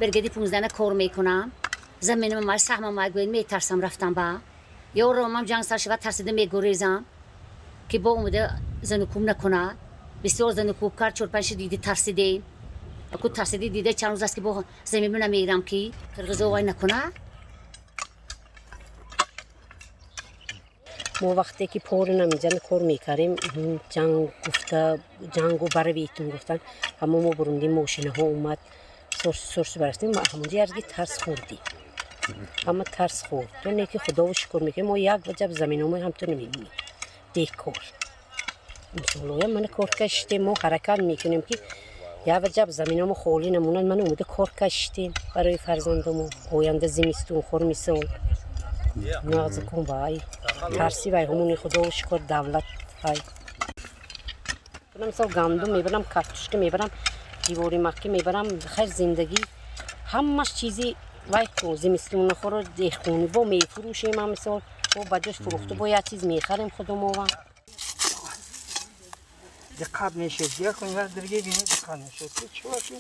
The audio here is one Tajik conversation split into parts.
Бригади 15 кор мекунам. Заминам май саҳмам май гӯед метарсам рафтам ба. Ё ромам ҷанг сар шавад тарсида мегурезам ки бо омада занукум накунад. Бисёр занукуб кард, 4-5 диди тарсидем. Аку тарсиди дида чанд рӯз аст ки бо замин намегирам ки қирғизо вай накунад. Мо вақте ки пори намиҷан кор мекардем, ҷанг гуфта, ҷангу баравитун гуфтан, ҳамо мо бурундем, мошинаҳо омад, сурс барастем, ҳамонҷо ярги тарс хӯрдем. Ҳама тарс хӯрд. То не ки худову шукр мекунем, мо як ваҷаб заминҳомо ҳамту намебинем. Деҳкор. Иншоаллоҳ мана кор кашидем, мо ҳаракат мекунем ки як ваҷаб заминҳомо холӣ намонад, мана омада кор кашидем барои фарзандамо. Оянда зимистон хор мисол. Нағз кун вай. Тарси вай ҳамони худову шукр давлат вай. Мисол гандум мебарам, картошка мебарам, дивори макка мебарам, хайр зиндагӣ ҳамаш чизи вай ку зимистонахоро деҳқонӣ бо мефурӯшем, мисол бо ба ҷош фурӯхту бо як чиз мехарем худумова. Диққат мешед, дирге бинед диққат мешед. Чиро ки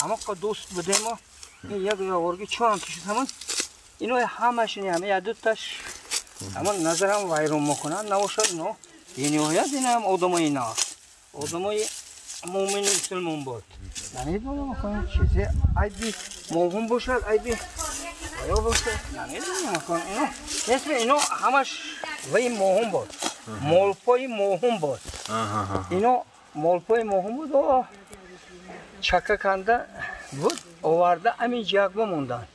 ҳамақа дӯст будем, як яворги чорам кишид ҳамон ино ҳамашини ҳама як дуташ ҳамон назарам вайрон мекунанд, набошад ино бениҳоят ин ҳам одамои нағз, одамои муъмини мусулмон буд. Намедонам чизе айби моҳум бошад, айби ё бошад, намедонам. Ино нисби ино ҳамаш ваи моҳум буд, молпои моҳум буд. Ино молпои моҳум буд, чака канда буд, оварда ҳамин ҷиҳат монданд.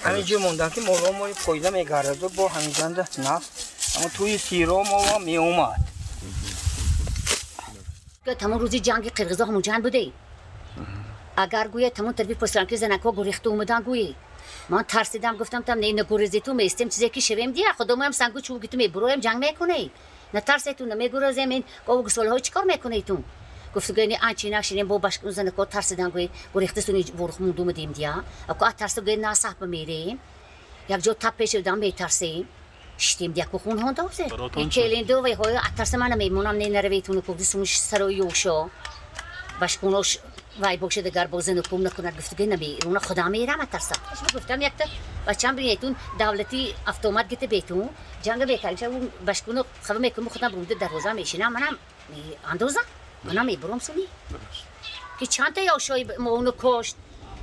Ҳамин ҷо монданд ки молҳо фоида мегардад, бо ҳаминҷанда нафт ама тӯи сиро мо меомад. Тамом рӯзи ҷанги қирғизо ҳамон ҷанг буде. Агар гӯяд тамом тарафи посланки занакҳо гурехта омадан гӯе. Ман тарсидам, гуфтам там не нагурезету меистем, чизе ки шавем дия, худомоям сангу чӯбгиту мебуроем, ҷанг мекунем. Натарсету намегурезем, ин гову гусолаҳо чӣ кор мекунетун? Гуфту гӯе анчи нашинем бо башкун занакҳо тарсидан гӯе гурехта суни ворух мунду омадем дия. Аку тарсу гӯе на саҳб мерем. Як ҷо тап пеш шудам метарсем. Шитем дия ку хунҳо дозе. Келинду вай ҳоё атарса мана мемонам не нараветуну ку сумуш сарои ёшо. Башкунош вай бошад агар бо занукум накунад, гуфту гӯе намеруна худам мерам атарса. Гуфтам якта бачам бинетун давлати автомат гите бетун ҷанга бекарша башкуно хава мекунам худам рунда дарвоза мешинам манам андозам. Манам мебурам суни. Ки чандта ёшои моуну кошт,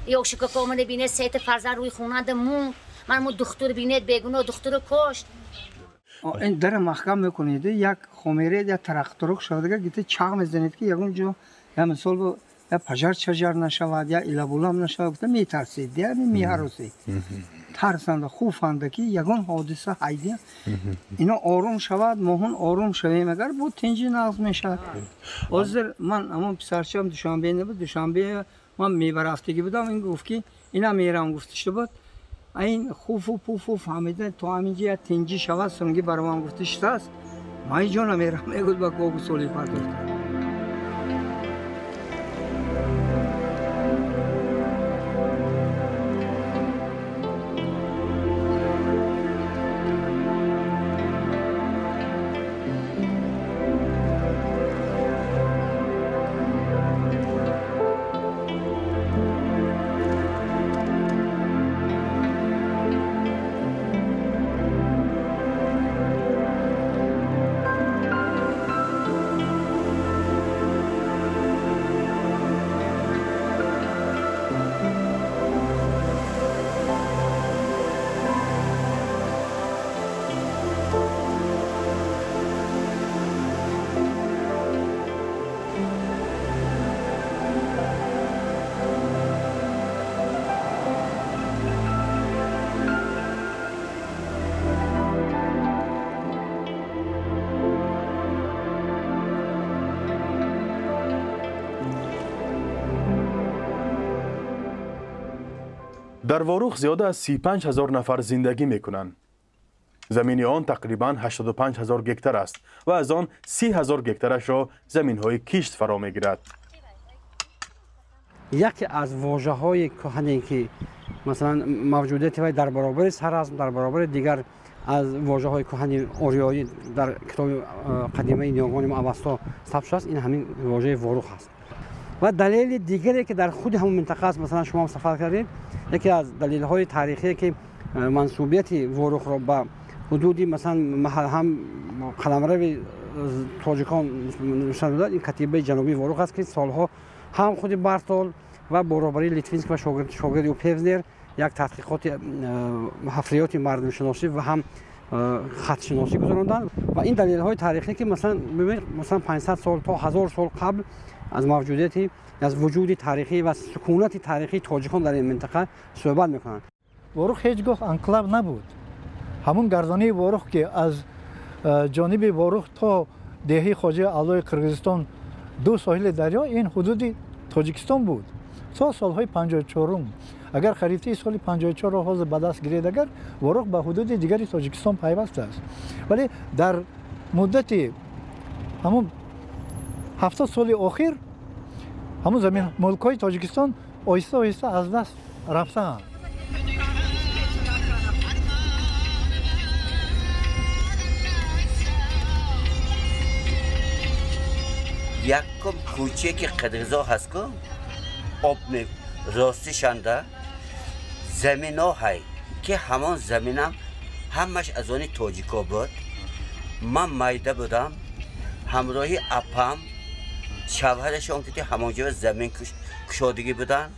ёшикако мана бинед сета фарзанд рӯи хонанда монд, манмо духтур бинед бегуноҳ духтуру кошт. Ин дара маҳкам мекунед, як хомеред, як тарақтуруқ шавад, гите чағ мезанед ки ягон ҷо я мисол я пажар чажар нашавад, я илабулам нашавад, гуфта метарсед, я меҳаросед. Тарсанда, хуфанда ки ягон ҳодиса ҳайдия ино ором шавад, моҳон ором шавем, агар бо тинҷи нағз мешавад. Ҳозир ман ҳамон писарчаам Душанбе набуд, Душанбе ман мебарафтагӣ будам, ин гуфт ки ина мерам гуфтишта буд. Ин хуфу пуфу фаҳмида то ҳамин ҷо як тинҷӣ шавад, сунги баро ман гуфта шудааст, ман ҳеҷ ҷо намерам, мегӯд ба гогу соли партофта. Дар Ворух зиёда аз 35 ҳазор нафар зиндагӣ мекунанд. Замини он тақрибан 85 ҳазор гектар аст ва аз он 30 ҳазор гектарашро заминҳои кишт фаро мегирад. Яке аз вожаҳои кӯҳане ки масалан мавҷудияти вай дар баробари саразм, дар баробари дигар аз вожаҳои кӯҳани ориёӣ дар китоби қадимаи ниёгони мо Авасто сабт шудааст, ин ҳамин вожаи Ворух аст. Ва далели дигаре ки дар худи ҳамон минтақа аст, масалан шумо ҳам сафар кардед, яке аз далелҳои таърихие ки мансубияти Ворухро ба ҳудуди масалан ҳам қаламрави тоҷикон нишон медодад, ин катибаи ҷанубии Ворух аст, ки солҳо ҳам худи Бартол ва баробари Литвинск ва шогирди ӯ Певзнер як таҳқиқоти ҳафриёти мардумшиносӣ ва ҳам хатшиносӣ гузаронданд. Ва ин далелҳои таърихӣ ки масалан бибинед, масалан 500 сол то 1000 сол қабл аз мавҷудияти, аз вуҷуди таърихӣ ва сукунати таърихии тоҷикон дар ин минтақа суҳбат мекунанд. Ворух ҳеҷ гоҳ анклав набуд. Ҳамун гардонаи Ворух ки аз ҷониби Ворух то деҳаи Хоҷаи Аълои Қирғизистон ду соҳили дарё, ин ҳудуди Тоҷикистон буд то солҳои 54. Агар харитаи соли 54-ро ҳозир ба даст гиред, агар Ворух ба ҳудуди дигари Тоҷикистон пайваст аст. Вале дар муддати ҳамун 70 соли охир ҳамун замин мулкҳои Тоҷикистон оҳиста оҳиста аз даст рафтаанд. Якум кӯчае ки қирғизо ҳаст ку, об ростишанда замино ҳай, ки ҳамон заминам ҳамаш аз они тоҷико буд. Ман майда будам, ҳамроҳи апам шавҳарашон ки ҳамонҷо замин кушодагӣ буданд,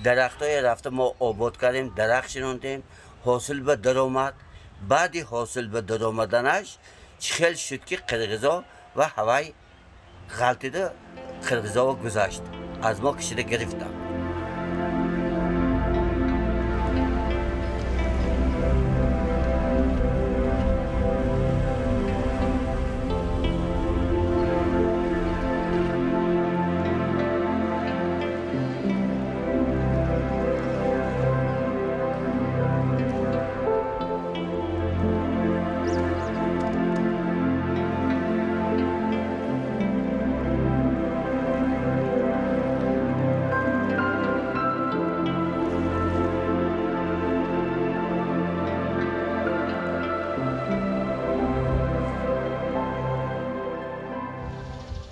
дарахтое рафта мо обод кардем, дарахт шинондем, ҳосил ба даромад. Баъди ҳосил ба даромаданаш чӣ хел шуд ки қирғизо ва ҳавай ғалтида қирғизово гузашт, аз мо кишида гирифтам.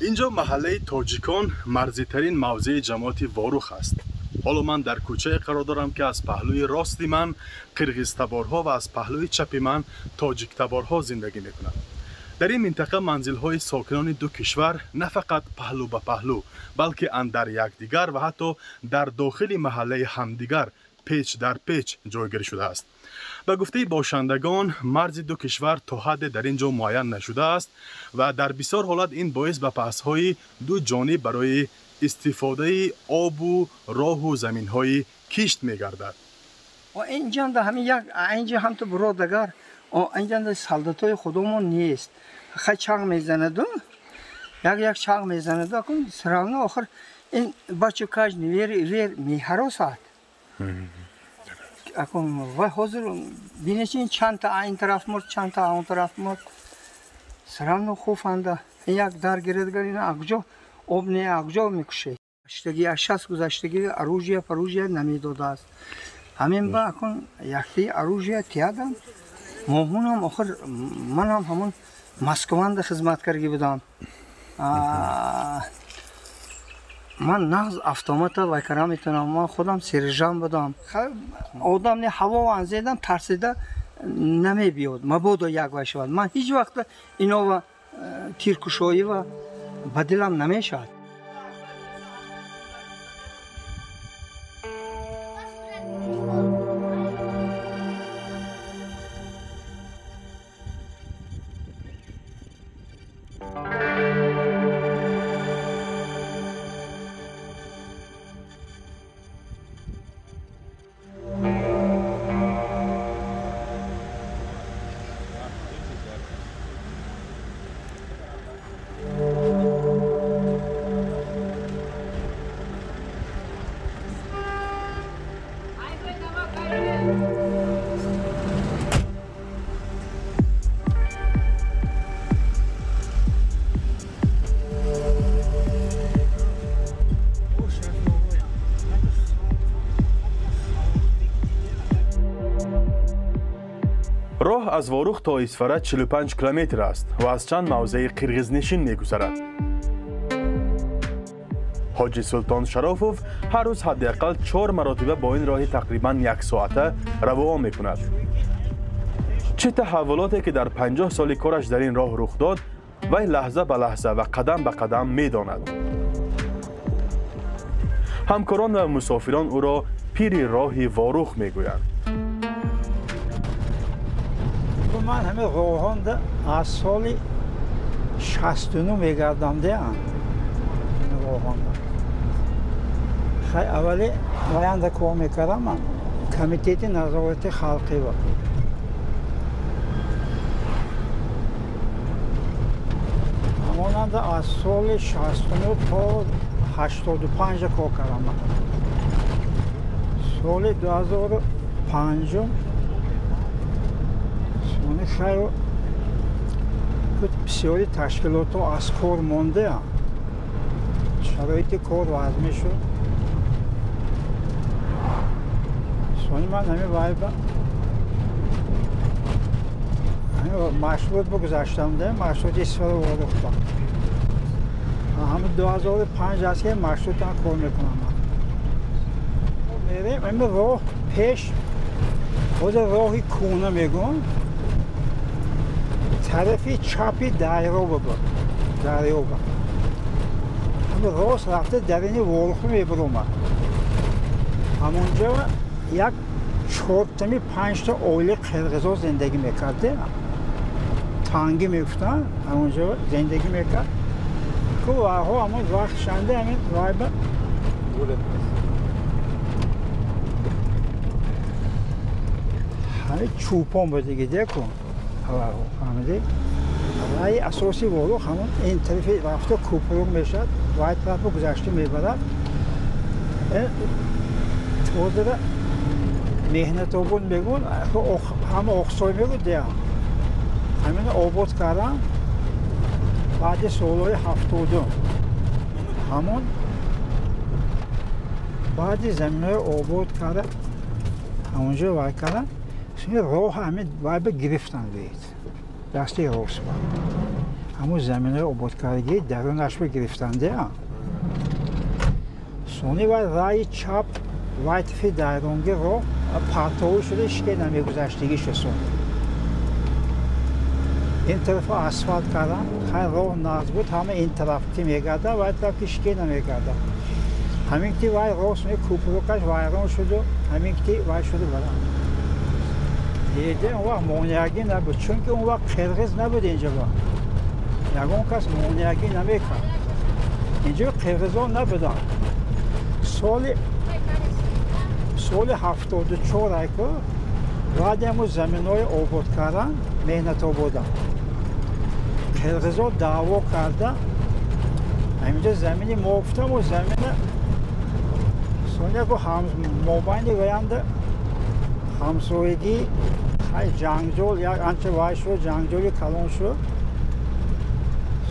Инҷо маҳаллаи тоҷикон марзитарин мавзеи ҷамоати Ворух аст. Ҳоло ман дар кӯчае қарор дорам, ки аз паҳлӯи рости ман қирғизтаборҳо ва аз паҳлӯи чапи ман тоҷиктаборҳо зиндагӣ мекунанд. Дар ин минтақа манзилҳои сокинони ду кишвар на фақат паҳлӯ ба паҳлӯ, балки андар якдигар ва ҳатто дар дохили маҳаллаи ҳамдигар печ дар печ ҷойгир шудааст. Ба гуфтаи бошандагон, марзи ду кишвар то ҳадде дар ин ҷо муайян нашудааст ва дар бисёр ҳолат ин боис ба паҳсҳои ду ҷониб барои истифодаи обу роҳу заминҳои кишт мегардад. Инҷанда ҳамин як инҷа ҳам ту буродагар, инҷанда солдатои худомон нест. Хай чағ мезанаду, як чағ мезанаду, акун сравно охир ин бачу каж вер вер меҳаросад. Акун вай ҳозир бинед, ин чандта ин тараф мурд, чандта он тараф мурд. Сравно хуфанда. Як дар гиредгар ина акҷо об не акҷо мекушед. Штаги 60 гузаштаги оружие паружие намедодааст. Ҳамин ба акун якти оружие тиядам. Моҳунам охир манам ҳамон Москванда хизмат карги будам. Ман нағз автомата вайкара метавонам. Ман худам сержант будам. Одам не ҳаво анзедам тарсида намебиёд, мабодо як вай шавад. Ман ҳеҷ вақт инова тиркушоива ба дилам намешавад. Роҳ аз Ворух то Исфара 45 километр аст ва аз чанд мавзеи қирғизнишин мегузарад. Ҳоҷи Султон Шарофов ҳар рӯз ҳадди ақал 4 маротиба бо ин роҳи тақрибан 1 соата равон мекунад. Чӣ таҳаввулоте ки дар 50 соли кораш дар ин роҳ рух дод, вай лаҳза ба лаҳза ва қадам ба қадам медонад. Ҳамкорон ва мусофирон ӯро пири роҳи Ворух мегӯянд. Ман ҳамин роҳонда аз соли 69 мегардам деам. Роҳонда. Хай аввали ваянда кор мекардам ман. Комитети назорати халқӣ буд. Ҳамонанда аз соли 69 то 85 кор кардам ман. Соли 2005 сони хайр бисёри ташкилотҳо аз кор мондаам. Шароити кор вазмин шуд. Сони ман ҳамин вайба машрут бигузаштам, машрути Исфара Ворух ба. Ҳамин 2005 аст ки машрутан кор мекунам. Мерем ҳамин роҳ пеш, ҳозир роҳи кӯна мегӯям, тарафи чапи дарё буд, дарё буд. Ҳамин рост рафта дар ини Ворух мебуромад. Ҳамонҷо як 4-5 оила қирғизо зиндагӣ мекард. Тангӣ мегуфтанд, ҳамонҷо зиндагӣ мекард. Ку вайҳо ҳамон вақт шанда ҳамин вайба ҳамин чӯпон буд дига деку. Фаҳмидӣ? Раи асосии Ворух ҳамон ин тарафи рафта кӯпрук мешавад, вай тарафу гузашта мебарад. Ҳозира Меҳнатобод мегӯн, ҳама Оқсой мегӯд деам. Ҳамина обод кардам баъди солҳои 70. Ҳамон баъди заминҳои обод карда, ҳамонҷо вай кардан, роҳ ҳамин вайба гирифтан гӯед. Дасти рост ба. Ҳамон заминҳои ободкардагӣ дарунашба гирифтан деам. Сони вай раи чап вай тафи дайронги роҳ партовӣ шуда ишке намегузаштагӣ шуд сони. Ин тарафа асфалт кардан, хай роҳ нағз буд, ҳама ин тараф ки мегардад, вай тараф ки ишке намегардад. Ҳамин ки вай рост кӯпрукаш вайрон шуду, ҳамин ки вай шуду барам. Еде он вақт монеагӣ набуд, чунки он вақт қирғиз набуд инҷо. Ягон кас монеагӣ намекард. Инҷо қирғизо набуданд. Соли 74 айку баъди ҳамун заминҳои обод кардан Меҳнатободам. Қирғизо даъво карда, ҳаминҷо замини мо гуфтам, о замина соняку мобайни ваянда ҳамсоягӣ хай ҷангҷол як анча вай шуд, ҷангҷоли калон шуд.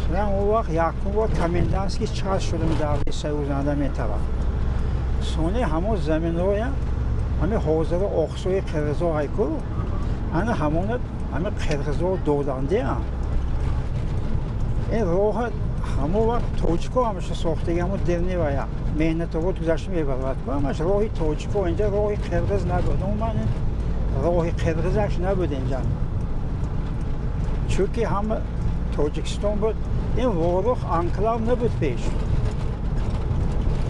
Соня он вақт якум бор комендантский час шудам давраи союзанда метавад. Сони ҳамон заминҳоя ҳамин ҳозира Оқсои қирғизо айку ана ҳамона ҳамин қирғизо додандеам. Ин роҳа ҳамон вақт тоҷико ҳамаша сохтаги, ҳамон дерни вая Меҳнатобод гузашта мебарад. Ҳамаш роҳи тоҷико, инҷа роҳи қирғиз набуд. Умуман роҳи қирғизаш набуд инҷа. Чунки ҳама Тоҷикистон буд. Ин Ворух анклав набуд пеш.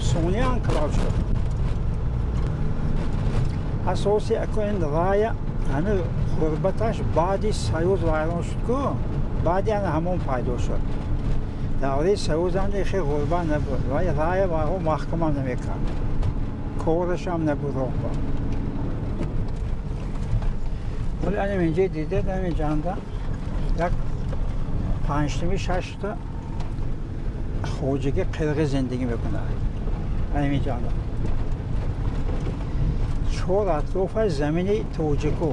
Сони анклав шуд. Асоси аку ин рая ҳамин ғурбаташ баъди союз вайрон шуд ку, баъди ана ҳамон пайдо шуд. Давраи союзам хеле ғурбат набуд. Вай рая вайҳо маҳкамам намекард. Корашам набуд роҳба. Вале анам инҷа дидед, ҳамин ҷанда як 5-6 хоҷаги қирғиз зиндагӣ мекунад. Ҳамин ҷанда. 4 атрофаш замини тоҷико.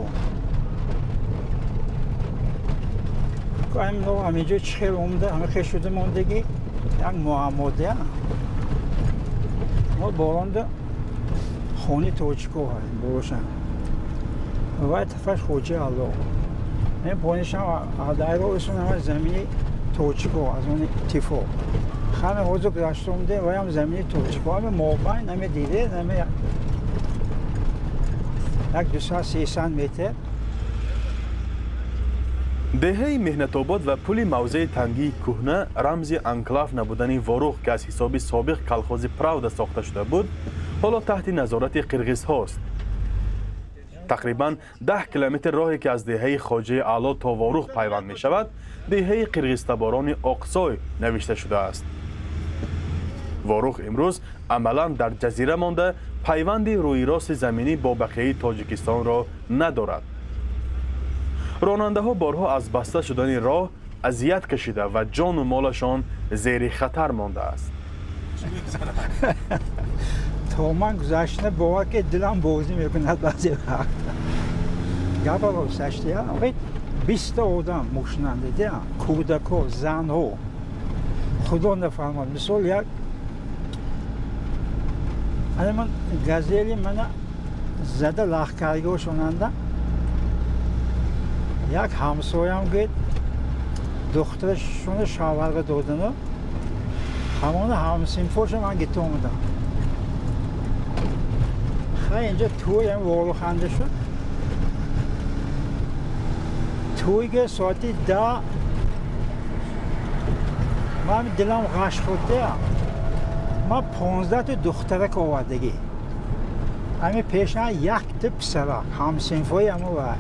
Ҳаминҷо чӣ хел омда, ҳама хел шуда мондагӣ як муаммода. Мо боронда хони тоҷико бошанд. Вай тафаш хоҷаи Аллоҳ. Ин понишам адайро исон ҳама замини тоҷико аз он иттифоқ. Ҳаме ҳозир гузашта омадем, ваям замини тоҷико, ҳаме мобайн, ҳаме дидед, ҳаме як 200-300 метр. Деҳаи Меҳнатобод ва пули мавзеи Тангии кӯҳна рамзи анклав набудани Ворух, ки аз ҳисоби собиқ колхози Правда сохта шуда буд, ҳоло таҳти назорати қирғизҳост. Тақрибан 10 километр роҳе, ки аз деҳаи Хоҷаи Аъло то Ворух пайванд мешавад, деҳаи қирғизтаборони Оқсой навишта шудааст. Ворух имрӯз амалан дар ҷазира монда, пайванди рӯирости заминӣ бо бақияи Тоҷикистонро надорад. Ронандаҳо борҳо аз баста шудани роҳ азият кашида ва ҷону молашон зери хатар мондааст. То ман гузашта бовар ки дилам бозӣ мекунад баъзе вақт. Гапа гузашта, 20 одам мошинанда, кӯдако, занҳо. Худо нафармад. Мисол як ана ман газели мана зада лахкаргиҳошонанда як ҳамсоям гӯяд, духтарашона шавҳарга додану ҳамона ҳамсинфоша ман гирифта омадам. Хай инҷа тӯй ҳам Воруханда шуд. Тӯйга соати 10 ман дилам ғаш хӯрда. Ман 15 та духтарак овардагӣ. Ҳами пешан якта писарак ҳамсинфои ҳамо вай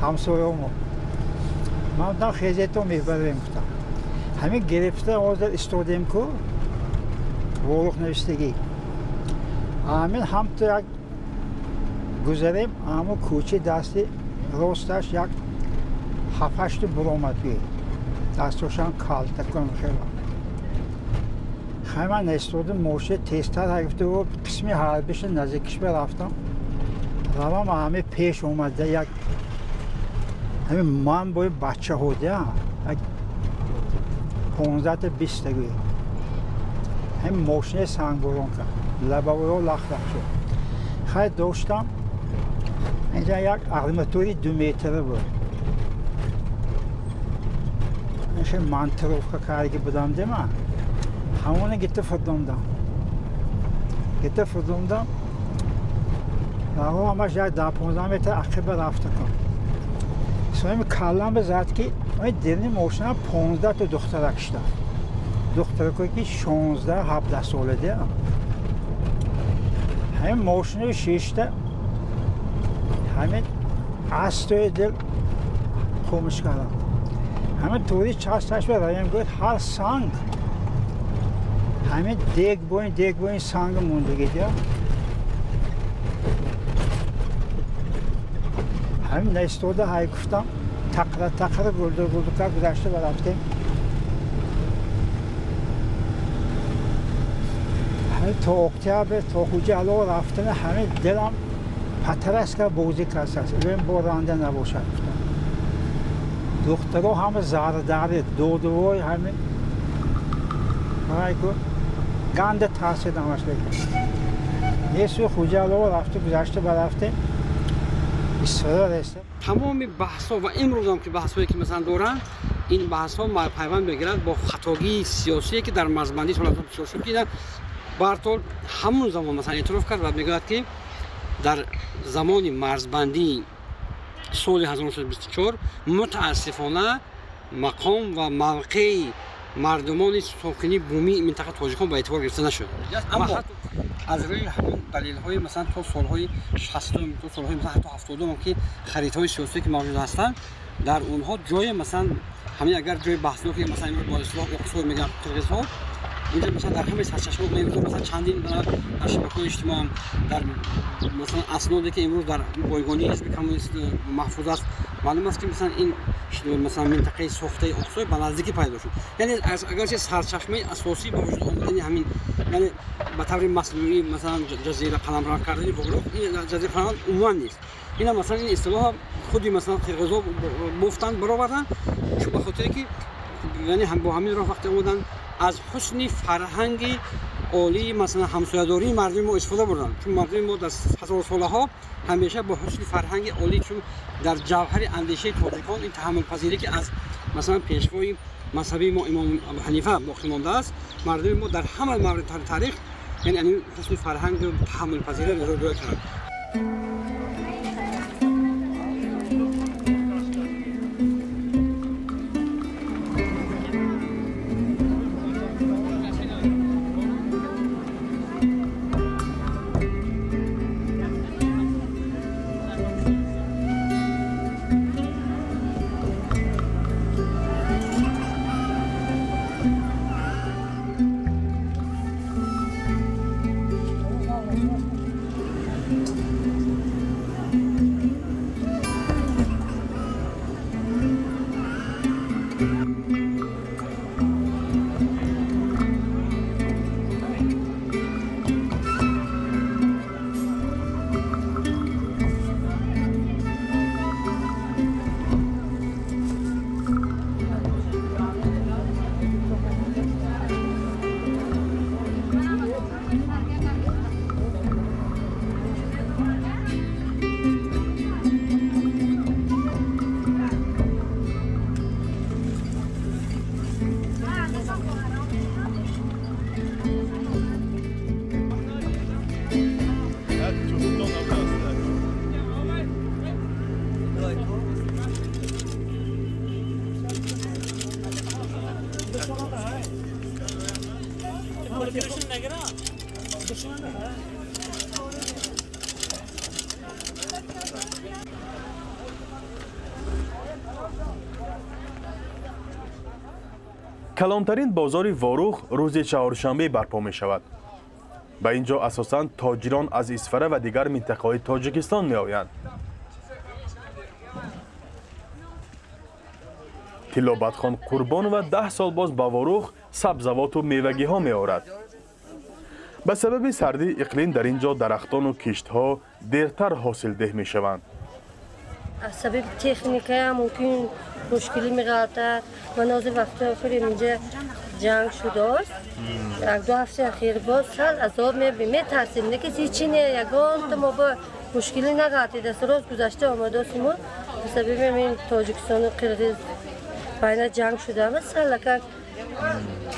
ҳамсоёмо. Ман гуфтам хезето мебарем гуфтам. Ҳамин гирифта ҳозир истодем ку Ворух навиштагӣ. Ҳамин ҳамто як гузарем, ҳамо кӯчаи дасти росташ як 7-8 буромад гӯй. Дастошам калтакон хела. Хай ман истодам, мошина тезтар гирифта, қисми ҳарбиша наздикиш рафтам. Равам ҳаме пеш омада як ҳамин ман бои бачаҳо дя як 15-20 та гӯй. Ҳамин мошинаи сангборон кард. Лабавоё лахлах шуд. Хай доштам, инҷа як арматури 2 метра буд. Инхе монтировка кардаги будам дема. Ҳамона гирифта фурдондам. Гирифта фурдондам. Раҳо ҳамаш як 10-15 метр ақиба рафта кун. Соими каллам зад ки дерни мошина 15 та духтарак шуда. Духтаракое ки 16-17 сола дя. Ҳамин мошинаи шишта ҳамин астои дил хомӯш кардам. Ҳамин тури часташ ба раем гӯяд ҳар санг ҳамин дег боин санг мондагӣ дя. Ҳамин наистода ҳай гуфтам, тақра тақра гулдур гулдурка гузашта ба рафтем. Ҳамин то октябр, то Хуҷаъло рафтана ҳамин дилам патраска бозӣ кардааст. Илоҳим боранда набошад гуфтам. Духтаро ҳама зардари, додувой ҳамин ҳай гу ганда тарсидам аш лекин. Несу Хуҷаъло рафта гузашта ба рафтем. Тамоми баҳсҳо ва имрӯзам ки баҳсҳое ки масалан доранд, ин баҳсҳо пайванд мегирад бо хатогии сиёсие ки дар марзбандии соли 1924 шуд, ки Бартол ҳамон замон масалан эътироф кард ва мегӯяд ки дар замони марзбандии соли 1924 мутаассифона мақом ва мавқеи мардумони сокини бумии минтақа тоҷикон ба эътибор гирифта нашуд. Аммо аз рӯи ҳамон далелҳои масалан то солҳои 60, то солҳои масалан ҳатто 70 ки харитаҳои сиёсие ки мавҷуд ҳастанд, дар онҳо ҷое масалан ҳамин агар ҷои баҳсноке масалан имрӯз бо истилоҳ Оқсой мегӯянд қирғизҳо, инҷо масалан дар ҳамаи сарчашмаҳо меимрӯз масалан чандин дар шабакаҳои иҷтимоӣ дар масалан асноде ки имрӯз дар бойгонии ҳизби коммунист маҳфуз аст, маълум аст ки масалан ин масалан минтақаи сохтаи Оқсой ба наздикӣ пайдо шуд. Яъне агарчи сарчашмаи асосӣ ба вуҷуд омадани ҳамин, яъне ба таври маснуӣ масалан ҷазира қаламрав кардани Ворух, ин ҷазира қаламрав умуман нест. Ина масалан ин истилоҳ худи масалан қирғизҳо бофтанд, бароварданд, чун ба хотире ки яъне бо ҳамин роҳ вақте омаданд аз ҳусни фарҳанги олии масалан ҳамсоядории мардуми мо истифода бурданд, чун мардуми мо дар ҳазорсолаҳо ҳамеша бо ҳусни фарҳанги олӣ, чун дар ҷавҳари андешаи тоҷикон ин таҳаммулпазирӣ ки аз масалан пешвои мазҳабии мо имом Абу Ҳанифа боқӣ мондааст, мардуми мо дар ҳама маврид таърих яъне ҳусни фарҳанг таҳаммулпазирӣ рӯй кард. Калонтарин бозори Ворух рӯзи чаҳоршанбе барпо мешавад. Ба ин ҷо асосан тоҷирон аз Исфара ва дигар минтақаҳои Тоҷикистон меоянд. Тиллобадхон Қурбонова 10 сол боз ба Ворух сабзавоту мевагиҳо меорад. Ба сабаби сардии иқлим дар ин ҷо дарахтону киштҳо дертар ҳосилдеҳ мешаванд. Аз сабаби техникаям мумкин мушкилӣ меғалтад. Ман ҳозир вақти охир инҷа ҷанг шудааст. Як-ду ҳафтаи ахир боз сал азоб мебинем, метарсем. Не ки ҳечи не, ягонта мо ба мушкилӣ нағалтидааст. Роз гузашта омадосимо ба сабаби ҳамин Тоҷикистону Қирғиз байна ҷанг шудама салакак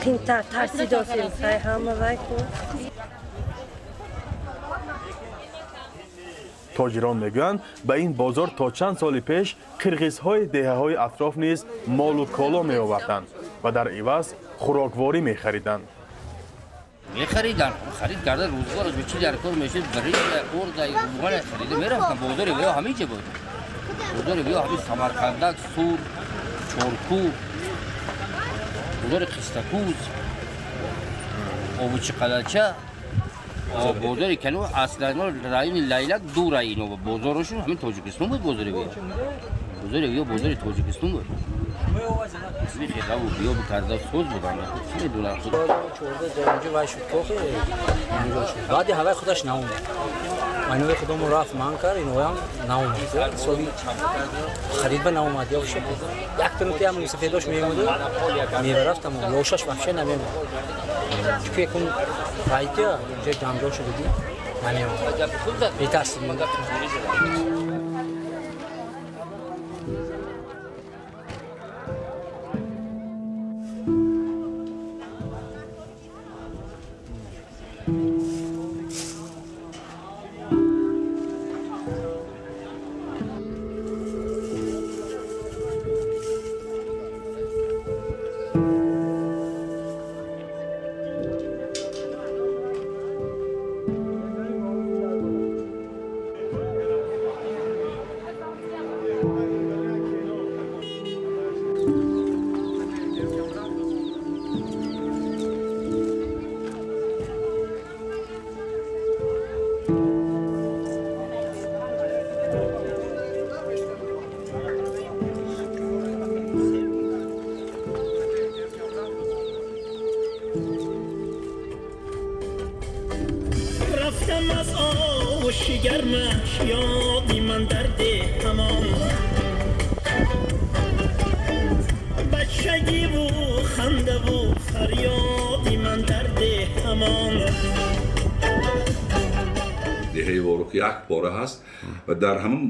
қинтар тарсидосем. Ай ҳама вай ку. Тоҷирон мегӯянд, ба ин бозор то чанд соли пеш қирғизҳои деҳаҳои атроф низ молу коло меоварданд ва дар иваз хӯрокворӣ мехариданд. Мехариданд, харид карда рӯзгор чӣ дар кор мешуд, биринҷ, орда, равған харида мерафтанд. Бозори виё ҳамин ҷо буд. Бозори виё ҳамин Самарқандак, Сур, Чорку, бозори Қистакуз, Обучиқалача, бозори Кану, аслан райони Лайлак ду районо бозорашон ҳамин Тоҷикистон буд. Бозори виё, бозори виё бозори Тоҷикистон буд. Мехелаву биё карда соз будам, чӣ медонам. 14 ҷо вай шуд, кохи баъди ҳавай худаш наомад. Майнои худамон рафт ман кард, иноям наомад. Соли харид ба наомад, ё шуд. Як тонутиам мусафедош меомаду мева рафт, аммо лошаш вообще намемад. Чунки якун райтия инҷа ҷанҷол шудагӣ намеомад. Бетарсид. Деҳаи Ворух як пора ҳаст ва дар ҳамон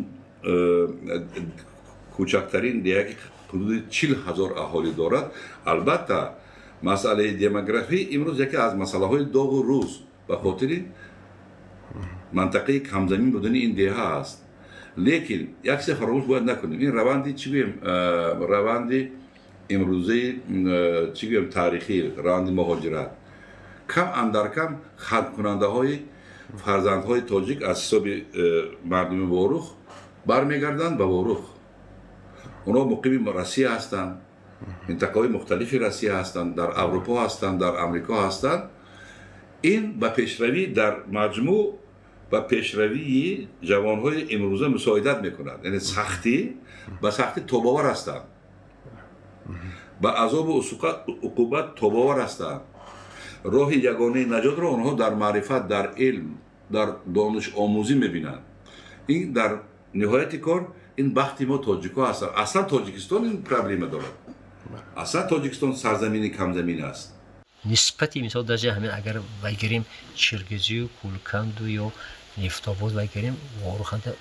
кӯчактарин деҳа ки ҳудуди 40 000 аҳолӣ дорад. Албатта, масъалаи демографӣ имрӯз яке аз масъалаҳои доғу рӯз ба хотири мантақаи камзамин будани ин деҳа аст. Лекин як чизе фаромӯш бояд накунем: ин раванди, чӣ гӯем, раванди имрӯзаи, чӣ гӯем, таърихӣ, раванди муҳоҷират кам андар кам хатмкунандаҳои фарзандҳои тоҷик аз ҳисоби мардуми Ворух бармегарданд ба Ворух. Онҳо муқими Россия ҳастанд, минтақаҳои мухталифи Россия ҳастанд, дар Аврупо ҳастанд, дар Амрико ҳастанд. Ин ба пешравӣ, дар маҷмӯъ ба пешравии ҷавонҳои имрӯза мусоидат мекунад. Яъне сахтӣ ба сахтӣ тобовар ҳастанд, ба азобу уқубат тобовар ҳастанд. Роҳи ягонаи наҷотро онҳо дар маърифат, дар илм, дар донишомӯзӣ мебинанд. Ин дар ниҳояти кор ин бахти мо тоҷикҳо ҳастанд. Аслан Тоҷикистон ин проблема дорад, аслан Тоҷикистон сарзамини камзамин аст. Нисбати мисол, даже ҳамин агар вайгирем, Чиргизию Кулканду ё Нефтобод вайгирем, Воруханда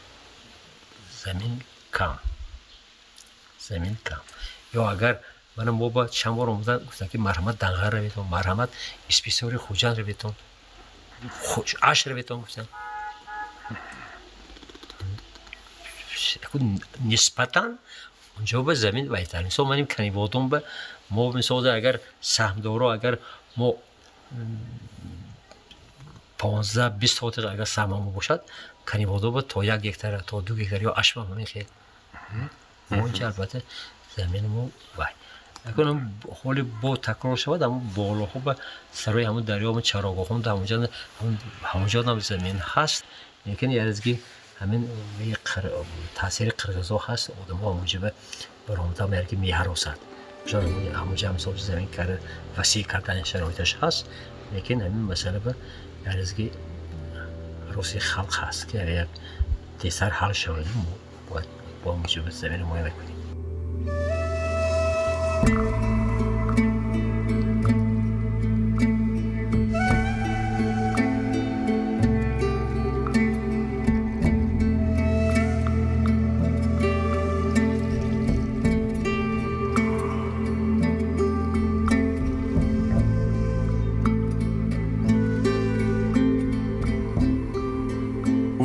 замин кам, замин кам. Ё агар мана мо ба чанд бор омадан, гуфтам ки марҳамат, Данғар раведон, марҳамат, Исписори Хуҷанд раведон, Аш раведон, гуфтам. Нисбатан унҷо ба замин баҳтар. Мисол, маним Канибодон ба мо, мисол, агар саҳмдоро, агар мо 15-20 сотиқ агар саҳмамо бошад, Канибодон ба то 1 гектар, то 2 гектар ё ашма ҳамин хел. Мо инҷа албатта замини мо вай. Акун ҳоли бо такрор шавад, ҳамун болоҳо ба сарои ҳамун дарё чарогоҳон, ҳамунҷо замин ҳаст, лекин яризги ҳамин таъсири қирғизо ҳаст, одамо ҳамунҷо ба баромада ки меҳаросад. Ҳамунҷа мисол замин карда, васеъ кардани шароиташ ҳаст, лекин ҳамин масъала ба яризги ҳароси халқ ҳаст, ки як тезтар ҳал шавад, бояд бо ҳамунҷо замини муайян кунем.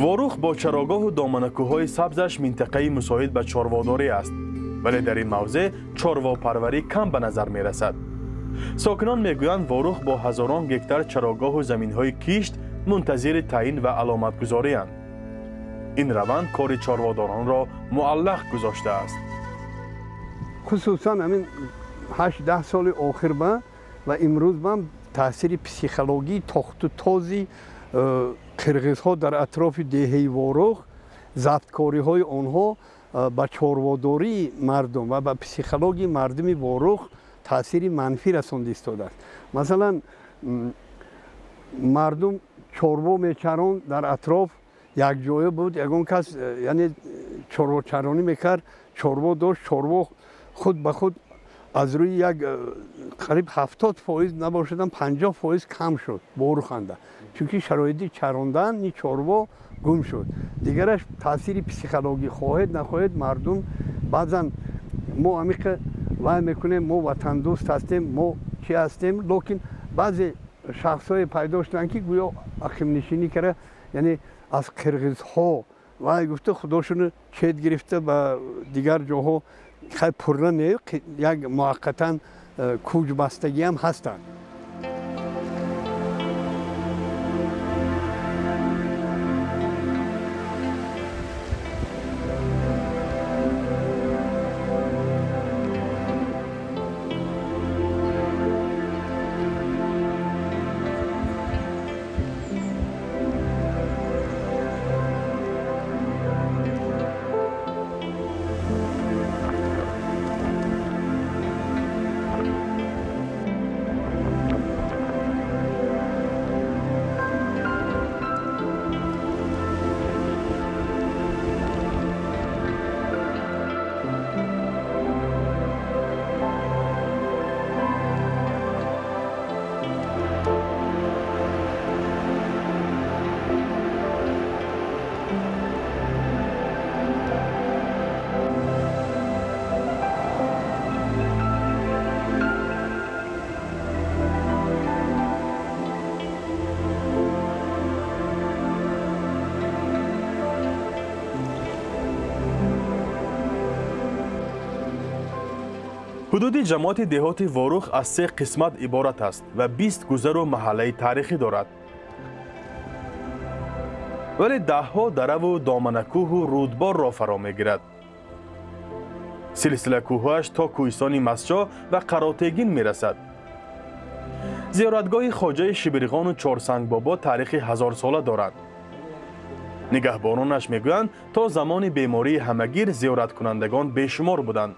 Ворух бо чарогоҳу доманакӯҳҳои сабзаш минтақаи мусоид ба чорводорӣ аст, вале дар ин мавзеъ чорвопарварӣ кам ба назар мерасад. Сокинон мегӯянд, Ворух бо ҳазорон гектар чарогоҳу заминҳои кишт мунтазири таъин ва аломатгузорианд. Ин раванд кори чорводоронро муаллақ гузоштааст. Хусусан ҳамин 8-10 соли охир ба ва имрӯз бам таъсири психологии тохту този қирғизҳо дар атрофи деҳаи Ворух, забткориҳои онҳо ба чорводории мардум ва ба психологии мардуми Ворух таъсири манфӣ расонда истодааст. Масалан, мардум чорво мечаронд, дар атроф якҷоя буд, ягон кас, яъне чорвочаронӣ мекард, чорво дошт, чорво худ ба худ аз рӯи як қариб 70% набошадам, 50% кам шуд Воруханда, чунки шароити чарондани чорво гум шуд. Дигараш таъсири психологӣ, хоҳед нахоҳед, мардум баъзан мо амиқа вай мекунем, мо ватандӯст ҳастем, мо чӣ ҳастем, лекин баъзе шахсҳое пайдо шуданд, ки гӯё ақибнишинӣ карда, яъне аз қирғизҳо вай гуфта, худошону чет гирифта, ба дигар ҷоҳо хай пурра не, як муваққатан кӯҷбастагиам ҳастанд. Ҳудуди ҷамоати деҳоти Ворух аз се қисмат иборат аст ва 20 гузару маҳаллаи таърихӣ дорад. Вале даҳҳо дараву доманакӯҳу рӯдборро фаро мегирад. Силсилакӯҳҳояш то кӯҳистони Масчо ва Қаротегин мерасад. Зиёратгоҳи хоҷаи Шибирғону Чорсангбобо таърихи ҳазорсола дорад. Нигаҳбононаш мегӯянд, то замони бемории ҳамагир зиёраткунандагон бешумор буданд.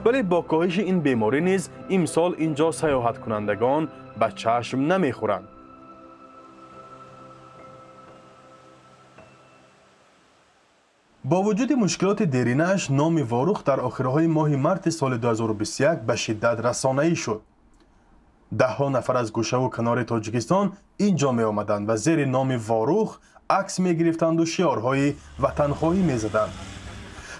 Вале бо коҳиши ин беморӣ низ имсол ин ҷо саёҳаткунандагон ба чашм намехӯранд. Бо вуҷуди мушкилоти деринааш, номи Ворух дар охирҳои моҳи марти соли 2021 ба шиддат расонаӣ шуд. Даҳҳо нафар аз гӯшаву канори Тоҷикистон ин ҷо меомаданд ва зери номи Ворух акс мегирифтанду шиорҳои ватанхоҳӣ мезаданд.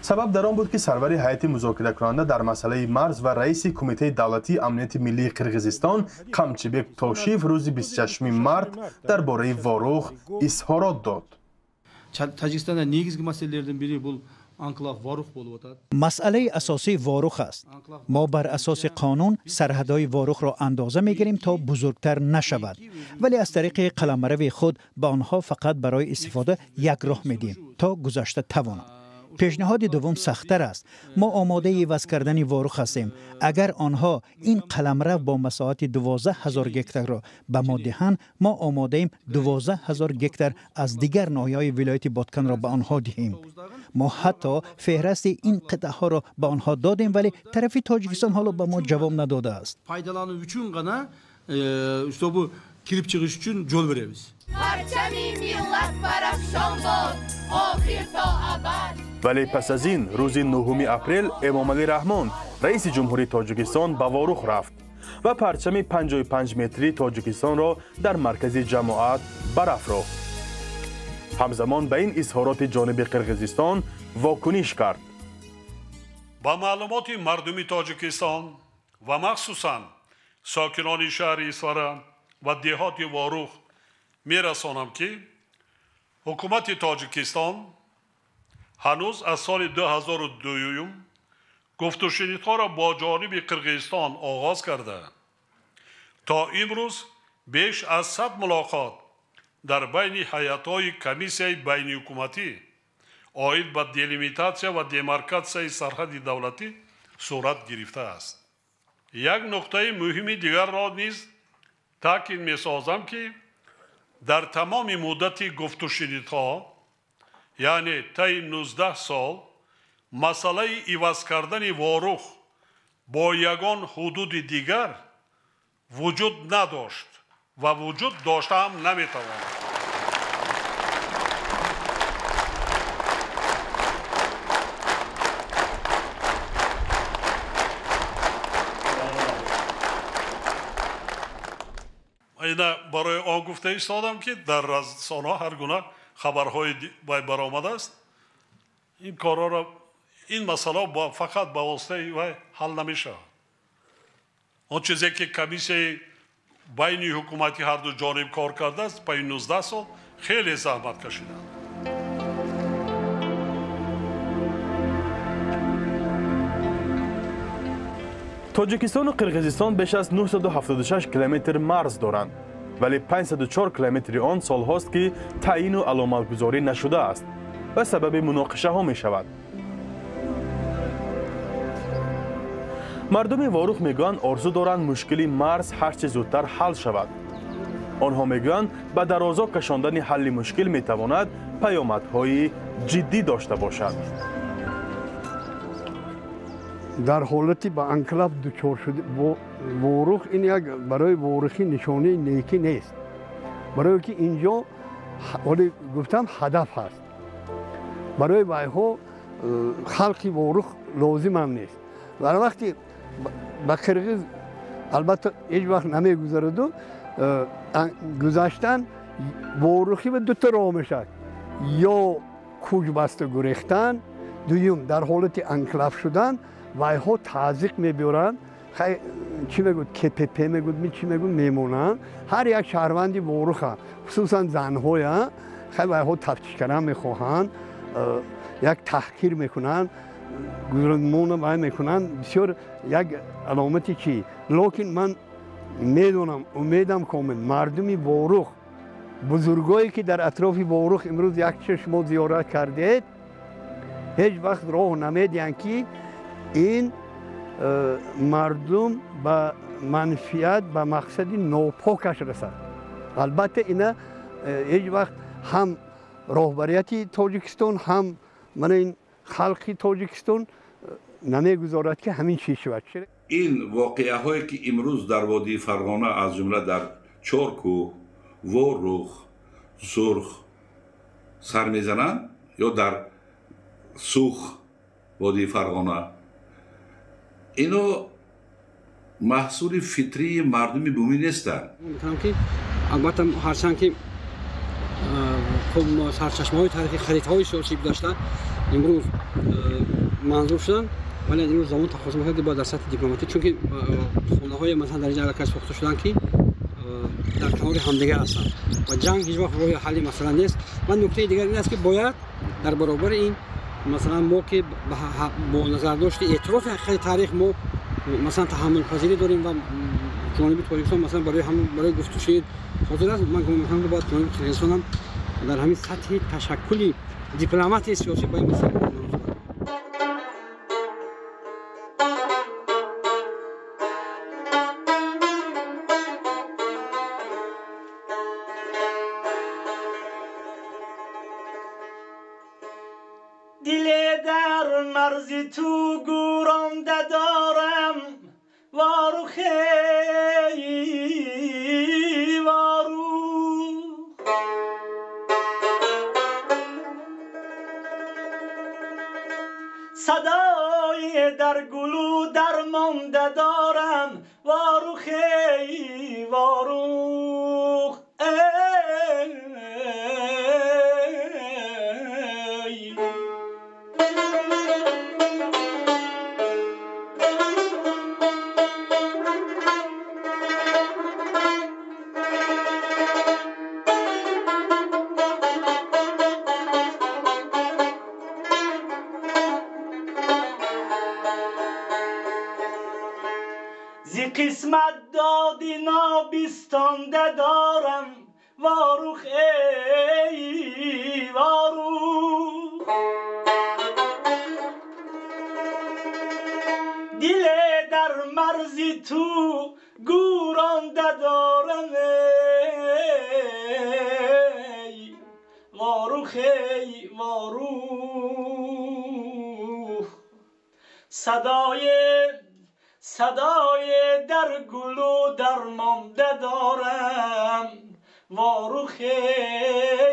Сабаб дар он буд, ки сарвари ҳайати музокиракунанда дар масъалаи марз ва раиси Кумитаи давлатии амнияти миллии Қирғизистон Қамчибек Тошиев рӯзи 26 март дар бораи Ворух изҳорот дод. Тажикистанда негизги маселелердин бири бул анклав Ворух болуп атат. Масъалаи асосӣ Ворух аст. Мо бар асоси қонун сарҳадҳои Ворухро андоза мегирем, то бузургтар нашавад, вале аз тариқи қаламрави худ ба онҳо фақат барои истифода як роҳ медиҳем, то гузашта тавонанд. Пешниҳоди дуввум сахттар аст. Мо омодаи иваз кардани Ворух ҳастем. Агар онҳо ин қаламрав бо масоҳати 12 000 гектарро ба мо диҳанд, мо омодаем 12 000 гектар аз дигар ноҳияҳои вилояти Ботканро ба онҳо диҳем. Мо ҳатто феҳрасти ин қитъаҳоро ба онҳо додем, вале тарафи Тоҷикистон ҳоло ба мо ҷавоб надодааст. Пайдалануу үчүн гана, чтобы кирип чыгыш үчүн жол беребиз. Парчами миллат барафшон бод охир то абад. Вале пас аз ин, рӯзи 9 апрел Эмомалӣ Раҳмон, раиси Ҷумҳурии Тоҷикистон, ба Ворух рафт ва парчами 55 метрии Тоҷикистонро дар маркази ҷамоат барафрохт. Ҳамзамон ба ин изҳороти ҷониби Қирғизистон вокуниш кард. Ба маълумоти мардуми Тоҷикистон ва махсусан сокинони шаҳри Исфара ва деҳоти Ворух мерасонам, ки ҳукумати Тоҷикистон ҳанӯз аз соли 2002 гуфтушунидҳоро бо ҷониби Қирғизистон оғоз карда, то имрӯз беш аз 100 мулоқот дар байни ҳайатҳои комиссияи байниҳукуматӣ оид ба делимитатсия ва демаркатсияи сарҳади давлатӣ сурат гирифтааст. Як нуқтаи муҳими дигарро низ таъкид месозам, ки дар тамоми муддати гуфтушунидҳо, яъне таи 19 сол, масъалаи иваз кардани Ворух бо ягон ҳудуди дигар вуҷуд надошт ва вуҷуд дошта ҳам наметавонад. Ина барои он гуфта истодам, ки дар расонаҳо ҳар гуна хабарҳои вай баромадааст. Ин корҳоро, ин масъала фақат ба воситаи вай ҳал намешавад. Он чизе ки комиссияи байни ҳукумати ҳарду ҷониб кор кардааст, пайи 19 сол хеле заҳмат кашиданд. Тоҷикистону Қирғизистон беш аз 976 километр марз доранд, вале 504 километри он солҳост, ки таъйину аломатгузорӣ нашудааст ва сабаби муноқишаҳо мешавад. Мардуми Ворух мегӯянд, орзу доранд мушкили марз ҳарчи зудтар ҳал шавад. Онҳо мегӯянд, ба дарозо кашондани ҳалли мушкил метавонад паёмадҳои ҷиддӣ дошта бошад. Дар ҳолати ба анклав дучор шуда Ворух, ин як барои ворухӣ нишонаи некӣ нест, барое ки инҷо, ҳоле гуфтам, ҳадаф ҳаст. Барои вайҳо халқи Ворух лозимам нест. Дар вақти ба қирғиз албатта ҳеҷ вақт намегузараду гузаштан ворухӣ ба дута роҳ мешавад: ё куҷ баста гурехтан, дуюм дар ҳолати анклав шудан вайҳо тазиқ мебиёранд, чӣ мегӯд, КПП мегӯд, чӣ мегӯд, мемонанд. Ҳар як шаҳрванди Воруха, хусусан занҳоя, хай вайҳо тафтиш кардан мехоҳанд, як таҳқир мекунанд. Гузаронмона вай мекунанд, бисёр як аломати чӣ. Лекин ман медонам, умедам комил, мардуми Ворух, бузургое ки дар атрофи Ворух имрӯз як чашмо зиёрат кардед, ҳеҷ вақт роҳ намедиҳанд, ки ин мардум ба манфиат, ба мақсади нопокаш расад. Албатта, ина ҳеҷ вақт ҳам роҳбарияти Тоҷикистон, ҳам мана ин халқи Тоҷикистон намегузорад, ки ҳамин чиз шавад. Ин воқеаҳое, ки имрӯз дар водии Фарғона, аз ҷумла дар Чоркӯҳ, Ворух, Сурх сар мезананд ё дар Сух, водии Фарғона, ино маҳсули фитрии мардуми бумӣ нестанд. Метавонам ки албатта, ҳарчанд ки хуб сарчашмаҳои таърихи, харитаҳои сиёсӣ гузашта имрӯз манзур шуданд, вале имрӯз замон тақозо мекунад, ки бояд дар сатҳи дипломатӣ, чунки хонаҳои масалан дар инҷа аллакай сохта шуданд, ки дар канори ҳамдигар ҳастанд ва ҷанг ҳеҷ вақт роҳи ҳалли масъала нест. Ва нуктаи дигар ин аст, ки бояд дар баробари ин, масалан, мо ки бо назардошти эътирофи ҳақиқати таърих мо масалан таҳаммулпазирӣ дорем ва ҷониби Тоҷикистон масалан барои гуфтушунид ҳозир аст, ман гумон мекунам, ки бояд ҷониби Қирғизистон ҳам дар ҳамин сатҳи ташаккули дипломатии сиёсӣ ба ин масъала. Диле дар марзи ту гӯронда дорам, Ворухей, Ворух. Садои дар гулу дармонда дорам, Ворухей, Ворух. Эй. Зи қисмат доди нобистонда дорам, Ворух эй, Ворух. Диле дар марзи ту гӯронда дорам, эй Ворух, эй Ворух. Садои дар гулу дармонда дорам, Ворух эй.